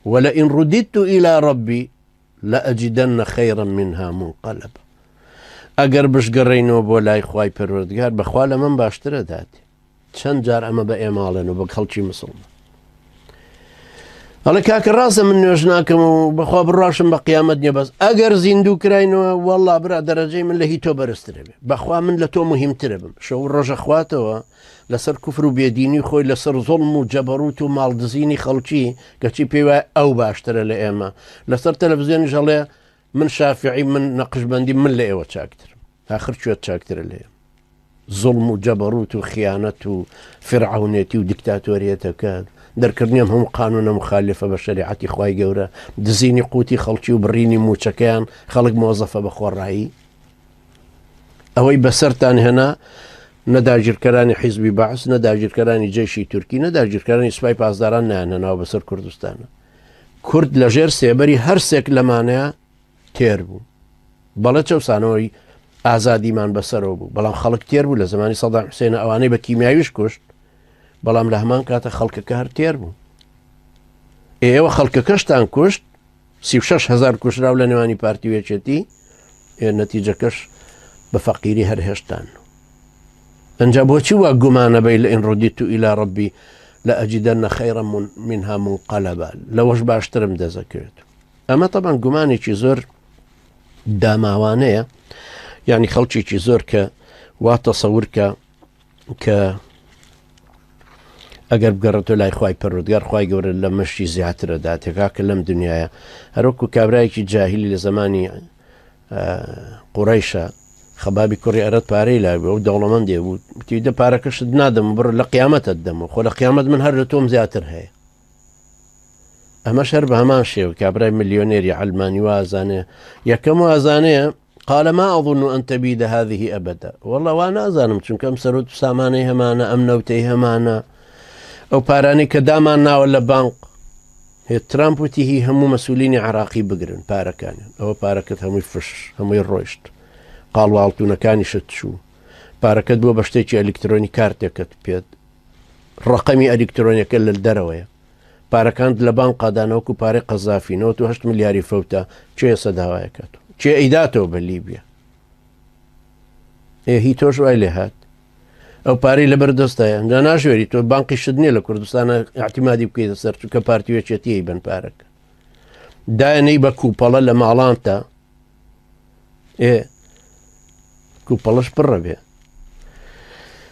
ولئن رددت إلى ربي لأجدن خيرا منها منقلبا. ئەگەر بشگەڕێینەوە بۆ لای خوای پەروەردگار بەخوا لە من باشترە داتێ. چەند جار ئەمە بە ئێمە ئەڵێن و بە خەڵکی مسڵمان ئەڵێ کاکە ڕاستە من نوێژ ناکەم و بەخوا بڕاشم بە قیامەت نییە، بەس ئەگەر زیندوو کراینەوە وەڵا برا دەرەجەی من لە هی تۆ بەرزترە بێ، بەخوا من لە تۆ مهمترە بم. شەو ڕۆژە خواتەوە لەسەر کوفر و بێدینی خۆی، لەسەر زوڵم و جەبەروت و ماڵدزینی خەڵکی، کەچی پێی وایە ئەو باشترە لە ئێمە. لەسەر تەلەڤزیۆنیش ئەڵێ من شافعی، من نەقشبەندی، من لە ئێوە چاکترم. ئاخر کوێت چاکترە لە ئێمە؟ زوڵم و جەبەروت و خیانەت و فیرعەونێتی و دیکتاتۆریەتەکە، دەرکردنی ئەم هەموو قانونە مخالفە بە شەریعەتی خوای گەورە، دزینی قوتی خەڵکی و بڕینی موچەکەیان، خەڵک مۆزەفە بە خۆڕایی. ئەوەی بەسەرتان هێنا نە داگیرکەرانی حیزبی بەعس، نە داگیرکەرانی جەیشی تورکی، نە داگیرکەرانی سوپای پاسداران نایانهێناوە بەسەر کوردستانە. کورد لەژێر سێبەری هەر سێک لەمانەیە تێر بوو. بەڵێ چەوسانەوەی ئازادیمان بەسەرەوە بوو، بەڵام خەڵک تێر بوو. لە زمانی سەدام حوسێنە ئەوانەی بە کیمیاویش کوشت، بەڵام لە هەمان کاتە خەڵکەکە هەر تێر بوو. ئێوە خەڵکەکەشتان کوشت، 36 هزار کوژراو لە نێوانی پارتی و یەکێتی، نەتیجەکەش بە فەقیری هەر هێشتان. ئەنجا بۆچی وا گومانە بەی لئن رددت إلى ربي لأجدن خيرا منها منقلبا، لەوەش باشترم دەزەکەوێت؟ ئەمە تەبعەن گومانێکی زۆر داماوانەیە، یعنی خەڵکێکی زۆر کە وا تەسەور کە کە ئەگەر بگەڕێتەوە لای خوای پەروەردگار، خوای گەورە لە مەشی زیاترە داتێکا کە لەم دنیاە. هەروەکو کابرایەکی جاهلی لە زمانی قوڕیشە، خەبابی کوڕی ئەرەت، پارەی لا بوو، ئەو دەوڵەمەندێ بوو، وتی دە پارەکەشت نادەم، بڕ لە قیامەتت دەم و خۆ لە قیامەت من هەر لە تۆم زیاتر هەیە. ئەمەش هەر بە هەمان شێوە کابرای ملیۆنێری عەلمانی وازانێ، یەکەم وازانەیە قال ما أظن أن تبيد هذه أبدا، والله وا نازانم، چونکە ئەم سەرۆت و سامانەی هەمانە، ئەم نەوتەی هەمانە، ئەو پارانەی کە دامان ناوە لە بانق. ترامپ وتی هی هەموو مەسولینی عراقی بگرن پارەکانیان. ئەوە پارەکەت هەمووی فش، هەمووی ڕۆیشت، قاڵواڵتونەکانیشت چوو، پارەکەت بووە بە شتێکی ئەلیکترۆنی، کارتێکت پێت ڕقەمی ئەلیکترۆنیەکە لە دەرەوەیە. پارەکانت لە بانقا دانەوەکو پارەی قەزافی، 98 ملیاری فەوتە. کێ ئێستا داوایەکات؟ کێ ئەیداتەوە بە لیبیا؟ ئێ هی تۆش وای لێ هات، ئەو پارەی لەبەر دەستایە جا ناژێری تۆ بانقی شت نییە لە کوردستانە اعتیمادی بکەیتە سەر، چونکە پارتی وێچێتیی بن پارەکە دایەنەی بە کوپەڵە لە ماڵانتا، ئێ کوپەڵەش پڕە بێ.